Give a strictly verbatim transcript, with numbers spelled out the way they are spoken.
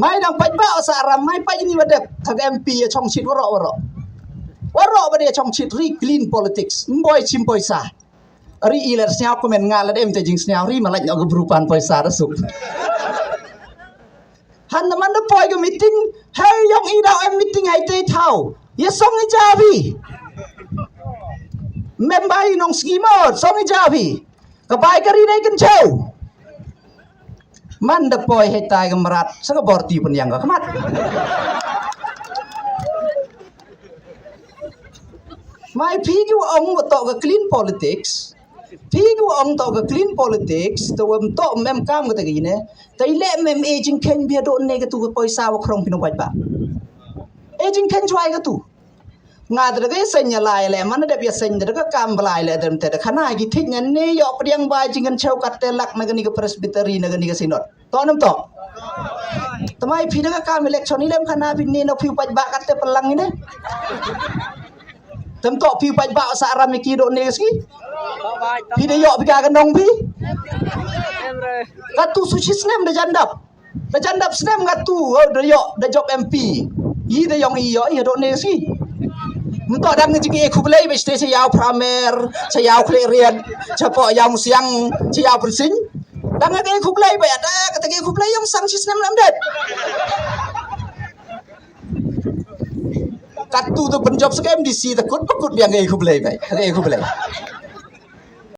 Mai dang pait ba sa ram mai pait ni ba dep. Ka M P ya chong chit warok warok. Warok ba dia chong chit ri clean politics. Mboi chim poisa. Ri iler sniaw komen nga la dem te jing sniaw ri malaj no gebrupan poisa da suk. Han na man da poi ga meeting. Hey yong i dau em meeting hai te thau. Ya song i jabi. Member i nong ski mo song i jabi. Ka bai ka ri dai kan cheu. Man da poi hai tai ga marat sa ka bor ti pun yang ka khmat. Mai phi ki wa ong wa tok ka clean politics. Phi ki wa ong tok ka clean politics. To wa tok mem kam ka te ki ne. Tai le mem e jing ken bia do ne ka tu ka poisa wa krong pino bai ba. E jing ken chwai ka tu. Nga da ka seng ya lai le man da ya seng da ka kam ba lai le dem te da khana gi thik ngan ne yo pdiang ba jing ngan cheu kat te lak na ka ni ka presbytery na ka ni ka synod. To nam to. Tamai phi da ka kam election ni lem khana phi ne no phi paj ba kat te pelang ni ne. Tem to phi paj ba sa ram ki do ne ski. Phi da yo phi ka ka nong phi. Ka tu su chi snem da jandap. Da jandap snem ka tu da yo da job M P. Yi da yong i yo i do ne ski. Mto dang jing e khublei be ste sa yaw pramer sa yaw khle rian sa po yaw musiang sa yaw persing. Dang ke khublei be ada kata ke khublei yong sang chi snem lam det. Katu tu penjop sekem di si takut pakut biang ke khublei be ke khublei.